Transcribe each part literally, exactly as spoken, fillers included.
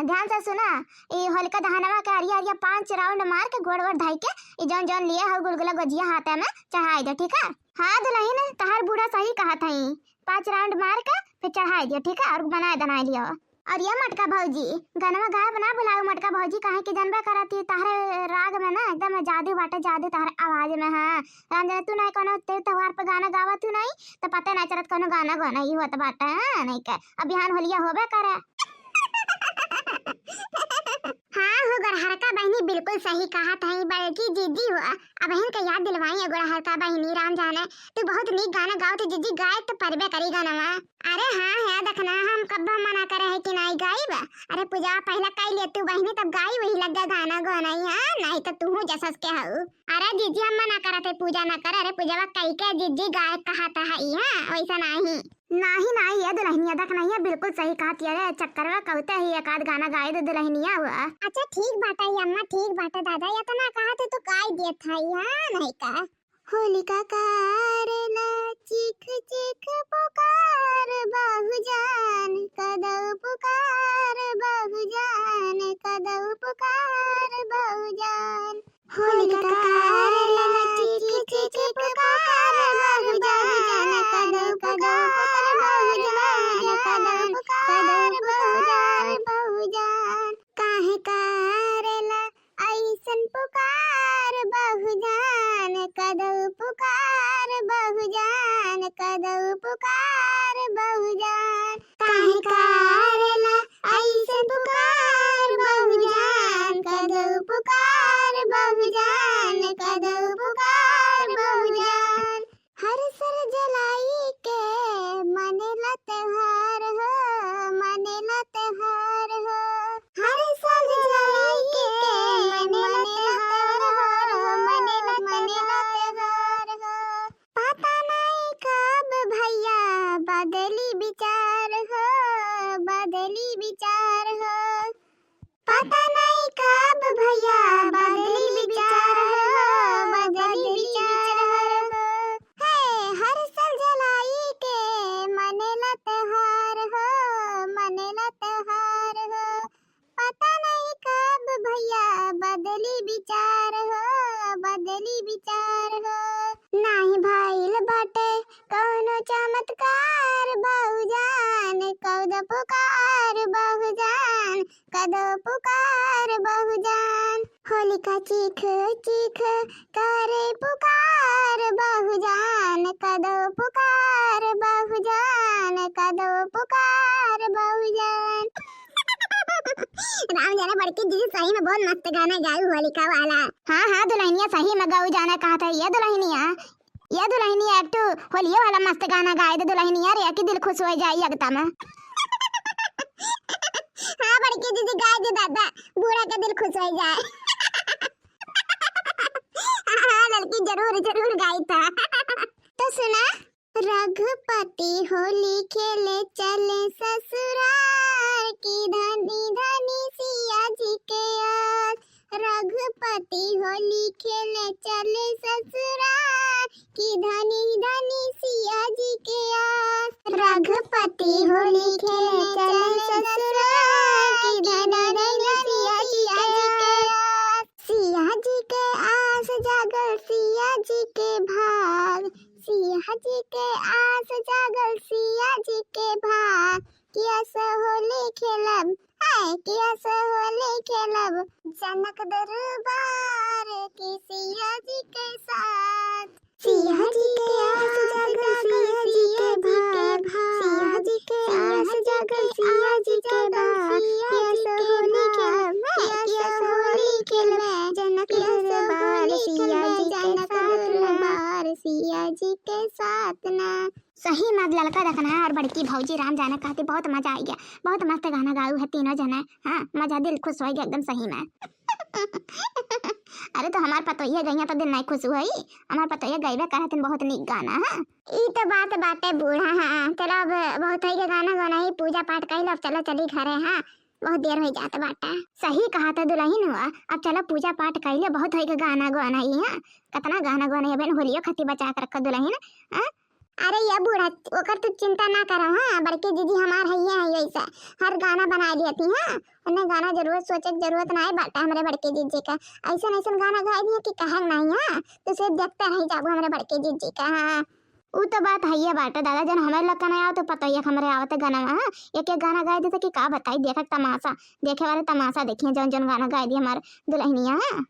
ध्यान से सुना, ई होलिका दहनवा के अरिया अरिया पाँच round मार के गोड़ वोड़ धइ के ई जौन जौन लिए हउ गुलगुला गोजिया हाथे में चढ़ाइ दे, ठीक है? हाँ दुलहिन, तहार बूढ़ा सही कहत हई, पाँच round मार के फिर चढ़ाइ दियो, ठीक है? और बनाए दनाए लियो। और ये मटका भौजी, गनवा गायब ना भुलाउ मटका भौजी, काहे कि जनबे करत ही तहरे राग में ना एकदम जादू बाटे, जादू तहरे आवाज में। हाँ राम जाने, तू नाहीं कौनो ते-, त्योहार पे गाना गावा तू नाहीं, तो पता नाहीं चलत कौनो गाना गाना ही होत बाटे, हाँ, नाहीं के। अब बिहान होलिया होबे करे। हाँ हो गड़हरका बहिनी, बिल्कुल सही कहत हई, बड़की जीजी हो, अबहिन के याद दिलवाई है गड़हरका बहिनी, राम जाने, तू बहुत नीक गाना गावत जीजी, गाए तो परबे करी गानवा। अरे हाँ, है देखना, हम कब मना करे है कि नाहीं गाइब। अरे पूजा पहला कई ले तू बहिनी, तब गाई वही लग जा गाना गाना ही, हाँ, नाहीं तो तू हूँ जसस के हऊ। अरे जीजी, हम मना करत है, पूजा ना कर। अरे पूजवा कई के जीजी गायक कहत है, हाँ, वैसा नाहीं। नाहीं, नाहीं, ये दुलहिनिया देख नाहीं है, बिल्कुल सही कहत है। अरे चक्कर में कहते ही एक आध गाना गाए दे दुलहिनिया हुआ। अच्छा ठीक बाटे ये अम्मा, ठीक बाटे दादा, इतना कहत है तो गाई देत है, हाँ, नाहीं का। होलिका कारेला चीख चीख पुकार बहुजान, कदौ पुकार बहुजान, कदौ पुकार बहुजान। होलिका कारेला चीख चीख पुकार बहुजान, कदौ पुकार बहुजान, कदौ पुकार बहुजान। काहे कारेला अइसन पुकार बहुजान, कदौ पुकार बहुजान, कदौ पुकार बहुजान। काहे कारेला अइसन पुकार बहुजान, कदौ पुकार बहुजान, कदौ पुकार बहुजान। हर साल जलाई के मनेला त्योहार हो, मनेला त्योहार हो। हर साल जलाई के मनेला त्योहार हो, मनेला, मनेला त्योहार हो। पता नाहीं कब भइया बदली विचार हो, बदली विचार हो। पता नाहीं कब भइया बदली विचार हो, बदली विचार हो। हे, हर साल जलाई के मनेला त्योहार हो, मनेला त्योहार हो। पता नाहीं कब भइया बदली विचार हो, बदली विचार हो। नाहीं भइल बाटे कौनो चमत्कार बहुजान, कदौ पुकार बहुजान, कदौ पुकार बहुजान। होलिका चीख चीख करे पुकार बहुजान, कदौ पुकार बहुजान, कदौ पुकार बहुजान। राम जाने बड़की दीदी सही में बहुत मस्त गाना गाई होलिका वाला। हाँ, हाँ, दुलहिनिया सही में गाऊ जाना कहत है ये दुलहिनिया। ये दुलहिनिया एक ठो होलिये वाला मस्त गाना गाए दे दुलहिनिया रे, कि दिल खुश होइ जाए एकदम। हाँ, बड़की दीदी गाए दे दादा, बूढ़ा के दिल खुश होइ जाए। हाँ, लड़की जरूर, जरूर गाई था। तो सुना। रघुपति होली खेले चले ससुरार, की धनी धनी सिया जी के आस। रघुपति होली खेले चले ससुरार, की धनी धनी सिया जी के आस। रघुपति होली खेले चले ससुरार, की धनी धनी सिया जी के आस। सिया जी के आस जागल सिया जी के भाग, सिया जी के आस जागल सिया जी के भाग। कि असो होली खेलब, हाय, कि असो होली खेलब जनक दरबार की सिया जी के साथ। सिया जी के आस जागल सिया जी के भाग, सिया जी के आस जागल सिया जी के भाग। कि असो होली खेलब, हाय, कि असो होली खेलब जनक दरबार सिया जी के साथ ना। सिया जी के साथ ना। सही में ललका देखना है और बड़की भौजी राम जाने कहती बहुत मजा आइ गया, बहुत मस्त गाना गाऊ है तीनों जने। हाँ, मजा दिल खुश होइ गया एकदम सही में। अरे तो हमार पतोहिया गइया तो दिल नहीं खुश हुई, हमार पतोहिया गइबे करत बहुत नीक गाना है। ई तो बात बाटे बूढ़ा, हाँ। चलो अब बहुत होइ गया गाना गाना ही, पूजा पाठ कइलो, अब चलो चली घरे, हाँ। बहुत देर होइ जात बाटे। सही कहत है दुलहिन हुआ, अब चलो पूजा पाठ कइले, बहुत होइ गया गाना गाना ही, हाँ। कतना गाना गाना है बहन, होलियो खातिर बचा के रखो दुलहिन, हाँ। अरे ये बूढ़ा, ओकर तू चिंता ना करो, हाँ, बड़की जीजी हमार हइये हैं, ऐसा हर गाना बनाइ लेती, हाँ, उन्हें गाना जरूरत, सोचे के जरूरत ना है बाटे हमरे बड़की जीजी का। ऐसन ऐसन गाना गाइ दिए कि कहल नहीं, हाँ, तू सिर्फ देखते रह जाबू हमरे बड़की जीजी का, हाँ। उ तो बात हइये बाटे दादा, जन हमरे लग का नहीं आवत, पता ही है हमरे आवत गाना, हाँ, एक एक गाना गाइ देते कि का बताई, देखे तमाशा, देखे वाले तमाशा देखिए, जौन जौन गाना गाइ दिए हमार दुल्हनिया, हाँ।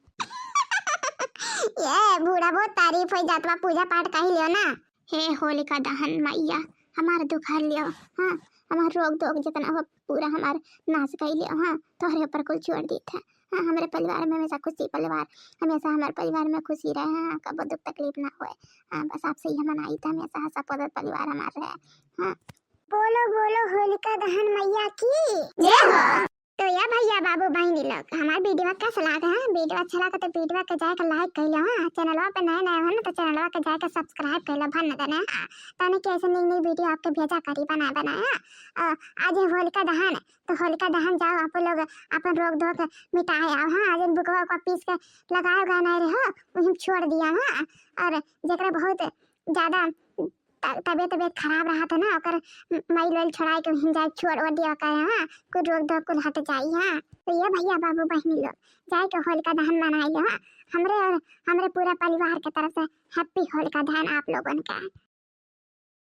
ये बूढ़ा बहुत तारीफ हो जात बा, पूजा पाठ कही लियो ना। हे होलिका दहन मैया, हमार दुख हर लियो, हाँ, हमार रोग धोग जितना हो पूरा हमार नाश कर लियो, हाँ, तोहरे ऊपर कुल छोड़ दीत है, हाँ, हमरे परिवार में हमेशा खुशी परिवार, हमेशा हमारे परिवार में खुशी रहे, हाँ, कबो दुख तकलीफ ना होए, हाँ, बस आपसे ही मनाई तो हमेशा हंसा पदत परिवार हमार रहे, हाँ। बोलो बोलो होलिका दहन मैया की जय हो। तो या भैया बाबू बहिनी लोग, हमार वीडियो कैसा लागे है? वीडियो अच्छा लागे तो वीडियो के जाके like कर लो, हाँ। चैनलवा पे नए नए हो ना तो चैनलवा के जाके subscribe कर लो, भन न देना, हाँ। ताने कि ऐसे नई नई वीडियो आपके भेजा करी बनाए बनाए, हाँ। और आज है होलिका दहन, तो होलिका दहन जाओ आप लोग, अपन रोग धोग मिटाए आओ, हाँ। आज इन बुकवा को पीस के लगाओ गए नहीं रहो, वहीं छोड़ दिया, हाँ। और जेकरा बहुत ज्यादा त-, तबियत, तबियत खराब रहा था ना, ओकर म-, मैल वैल छोड़ाए के वहीं जाए छोड़ वो दिया करे, हाँ, कुल रोग धोग कुल हट जाई, हाँ। तो ये भैया बाबू बहिनी लोग, जाए के होलिका दहन मनाई लो, हाँ। हमरे और हमरे पूरा परिवार के तरफ से happy होलिका दहन आप लोगन का।